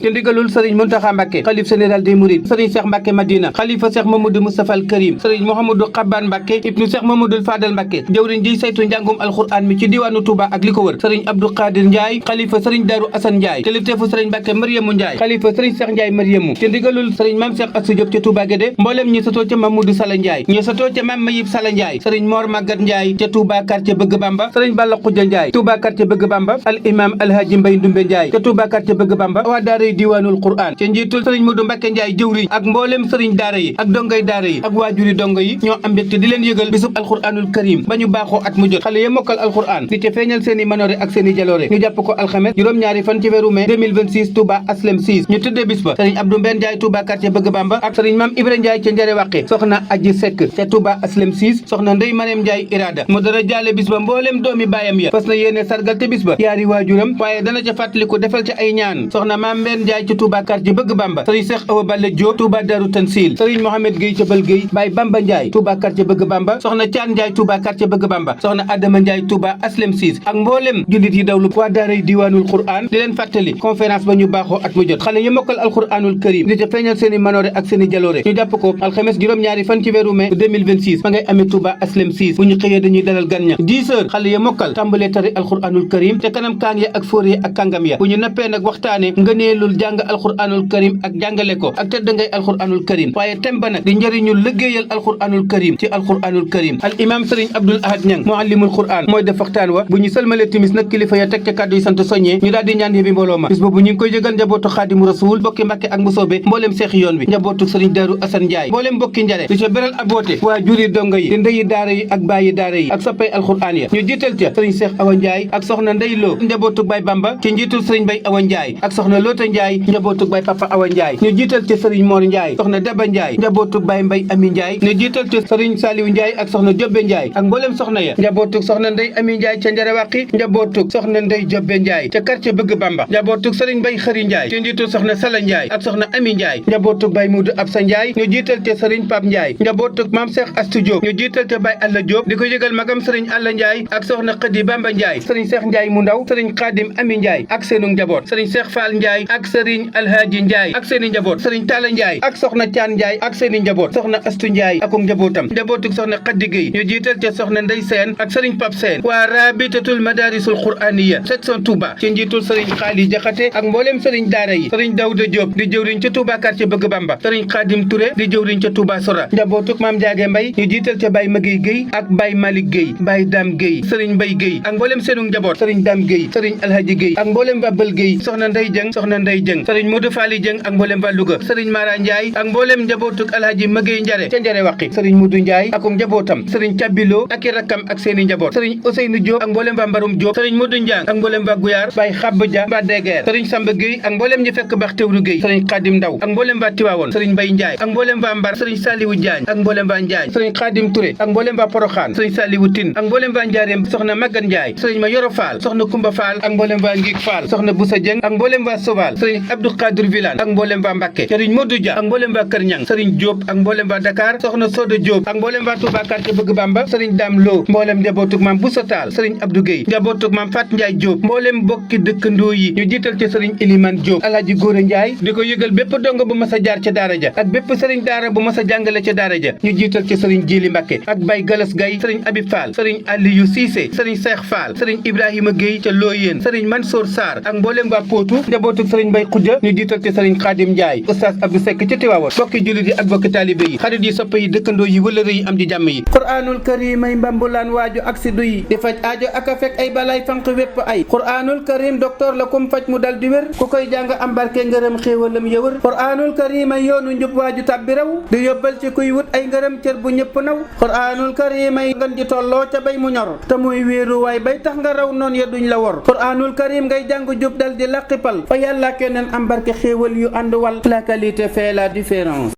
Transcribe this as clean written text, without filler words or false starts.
ci ndigalul sëriñ Muntaxa Mbàkke xalif général des mourides sëriñ Cheikh Mbàkke Madina xalifa Cheikh Mamadou Moustapha al Karim sëriñ Mouhamadou Xabbaan Mbàkke ibnu Cheikh Mamadou Fadal Mbàkke jëwriñ ji saytu njàngum alxuraan mi ci diwaanu Touba ak li ko wër sëriñ Abdou Khadir Ndiaye xalifa sëriñ Darou Assane Ndiaye kilifteefu sëriñ Mbàkke Mariamu Ndiaye xalifa sëriñ Cheikh Ndiaye Mariamu ci ndigalul sëriñ Mame Cheikh Assou Diop ca Touba Guédé mboolem ñi satoo ca Mamadou Sala Ndiaye ñi satoo ca Mame Mayib Sala Ndiaye sëriñ Mor Magat Ndiaye ca Touba quartier Bëgg Bamba sëriñ Balla Khoudia Ndiaye Touba quartier Bëgg Bamba al imam Alhaji Mbay Ndumbe Ndiaye ca Touba quartier Bëgg Bamba waa daaray diwaanul Qur'an ci njiitul sëriñ Modou Mbacke Ndiaye jëwriñ ak mbooleem sëriñ daara yi ak dongay daara yi ak waajuri dongo yi ñoo am mbégte di leen yëgal bisub alxuraanul karim ba ñu baaxoo at mu jot xale ya mokkal alxuraan di ca feeñal seen i manoore ak seen i jaloore ñu jàpp ko alxames juróom-ñaari fan ci weeru mai 2026 Touba Aslem 6 ñu tëddee bis ba sëriñ Abdou Mbène Ndiaye Touba quartier Bëgg Bamba ak sëriñ Mame Ibra Ndiaye ca Njare Wàqe soxna Aji Seck ca Touba Aslem 6 soxna Ndey Mariam Ndiaye Irada mu dara jaale bis ba mbooleem doomi baayam ya fas na yéene sargal te bis ba yaari waajuram waaye dana ca fàttaliku defal ca ay ñaan soxna Mame Mbène Ndiaye ca Touba quartier Bëgg Bamba sëriñ Cheikh Awa Balla Diop Touba Darou Tansil sëriñ Mohamed Gueye ca Bël Gueye Baye Bamba Ndiaye Touba quartier Bëgg Bamba soxna Thian Ndiaye Touba quartier Bëgg Bamba soxna Adama Ndiaye Touba Aslem 6 ak mboolem jullit yi dawlu waa daaray diwaanul Qur'an di leen fàttali conférence ba ñu baaxoo at mu jot xale yi mokkal alquranul karim di ca feeñal seen i manoore ak seen i jaloore ñu jàpp ko alxames juróom-ñaari fan ci weeru mai 2026 ma ngay amee Touba Aslem 6 bu ñu xëyee dañuy dalal gan ña 10 heures xale ya mokkal tàmbalee tari alquranul karim te kanam kaan ya ak fóore ya ak kàngam ya bu ñu nappee nag waxtaane ngëneelul jàng alquranul karim ak jàngale ko ak tedd ngay alquranul karim waaye tem ba nag di njëriñu liggéeyal alquranul karim ci alquranul karim al imam sëriñ Abdoul Ahad Niang muallimul quran mooy def waxtaan wa bu ñu sëlmalee timis nag kilifa ya teg ca kàddu yi sant soññee ñu daal di ñaan yëbi mbooloo ma bis boobu ñu ngi koy yëgal njabootu xaadimu rasul bokki Mbàkke ak Mbusoobe mbooleem seexi yoon wi njabootu sëriñ Daaru Asan Njaay mbooleem bokki njare di ca beral ab woote waa juri donga yi di ndeyi daara yi ak bàyyi daara yi ak soppay alquran ya ñu jiital ca sëriñ Seex Awa Njaay ak soxna Ndey Lo njabootu Baay Bamba ci njiitul sëriñ Bay Awa Njaay ak soxna Loota Njaay njabootu Baay Papa Awa Njaay ñu jiital ca sëriñ Mor Njaay soxna Daba Njaay njabootu Baay Mbay Ami Njaay ñu jiital ca sëriñ Saliw Njaay ak soxna Jobbe Njaay ak mbooleem soxna ya njabootu soxna Ndey Ami Njaay ca Njare Wàqi njabootu soxna Ndey Jobbe Njaay ca quartier Bëgg Bamba njabootu sëriñ Bay Xëri Njaay ci njiitul soxna Sala Njaay ak soxna Ami Njaay njabootu Baay Mudu Absa Njaay ñu jiital ca sëriñ Pap Njaay njabootu Maam Seex Astu Jóob ñu jiital ca Baay Alla Jóob di ko yëgal magam sëriñ Alla Njaay ak soxna Xëdi Bamba Njaay sëriñ Seex Njaay mu ndaw sëriñ Xaadim Ami Njaay ak seenu njaboot sëriñ Seex Faal Njaay ak sëriñ Alhaaji Njaay ak seeni njaboot sëriñ Taala Njaay ak soxna Caan Njaay ak seeni njaboot soxna Astu Njaay akum njabootam njabootuk soxna Xaddi Géey ñu jiital ca soxna Ndey Seen ak sëriñ Pap Seen waa Rabitatul Madarisul Qur'aniya section Touba ci njiitul sëriñ Xaali Jaxate ak mbooleem sëriñ daara yi sëriñ Dawda Diop di jëwriñ ca Touba quartier Bëgg Bamba sëriñ Xaadim Touré di jëwriñ ca Touba Sora njabootuk Maam Jaage Mbay ñu jiital ca Baay Magey Géey ak Baay Malik Géey Baay Dam Géey sëriñ Mbay Géey ak mbooleem seenu njaboot sëriñ Dam Géey sëriñ Alhaji Géey ak mbooleem waa Bël Géey soxna Ndey Jëng soxna Ndey Jëng sëriñ Modou Faali Jëng ak mbooleem waa Louga sëriñ Mara Njaay ak mbooleem njabootuk Alhaji Magey Njare ca Njare Wàqi sëriñ Mudu Njaay akum njabootam sëriñ Cabilo ak i rakkam ak seeni njaboot sëriñ Ousseynou Diop ak mbooleem waa Mbarum Diop sëriñ Mudu Njaang ak mbooleem waa Guyaar Baay Xabba Dia Mba Degeer sëriñ Samba Géey ak mbooleem ñi fekk bax Tewru Géey sëriñ Xaadim Ndaw ak mbooleem waa Tiwaawoon sëriñ Mbay Njaay ak mbooleem waa Mbar sëriñ Saliwu Jaañ ak mbooleem waa Njaañ sëriñ Xaadim Touré ak mbooleem waa Poroxaan sëriñ Saliwu Tin ak mbooleem waa Njaareem soxna Magan Njaay sëriñ Ma Yoro Faal soxna Kumba Faal ak mbooleem waa Ngiig Faal soxna Busa Jeng ak mbooleem waa Sobal sëriñ Abdou Khadir Vilane ak mbooleem waa Mbàkke sëriñ Modou Dia ak mbooleem waa Kër Ñang sëriñ Diop ak mbooleem waa Dakar soxna Soda Diop ak mbooleem waa Touba quartier Bëgg Bamba sëriñ Dam Lo mbooleem njabootuk maam Busa Taal sëriñ Abdou Gueye njabootuk maam Fat Njaay Diop mbooleem bokki dëkkandoo yi ñu jiital ci sëriñ Iliman Diop Alhaji Góora Njaay di ko yëgal bépp dongo bu mas a jaar ca daara ja ak bépp sëriñ daara bu mas a jàngale ca daara ja ñu jiital ci sëriñ Jili Mbàkke ak Bay Galas Gay sëriñ Abib Fall sëriñ Aliyu Siise sëriñ Seex Fall sëriñ Ibrahima Gueye ca Looyeen sëriñ Mansour Sarr ak mbooleem waa Pootu njabootuk sëriñ Bay Xujja ñu jiital ci sëriñ Xaadim Njaay Oustaz Abdou Seck ca Tiwaawoon bokki jullit yi ak bokki taalibe yi xarit yi soppe yi dëkkandoo yi wëlëre yi am di jàmm yi Qur'anul Karim ay mbambulaan waaju ak si duyi di faj aajo ak a fekk ay balaay fanq wépp ay Qur'anul Karim docteur la kum faj mu dal di wér ku koy jàng am barke ngërëm xéewalam yëwër Qur'anul Karim ay yoonu njub waaju tàbbi raw di yóbbal ci kuy wut ay ngërëm cër bu ñëpp naw Qur'anul Karim ay ngën ji tolloo ca bay mu ñor te muy wéeru waay bay tax nga raw noon ya duñ la wor Qur'anul Karim ngay jàng jub dal di laqipal fa yàlla keneen am barke xéewal yu ànd wal la qualité fait la différence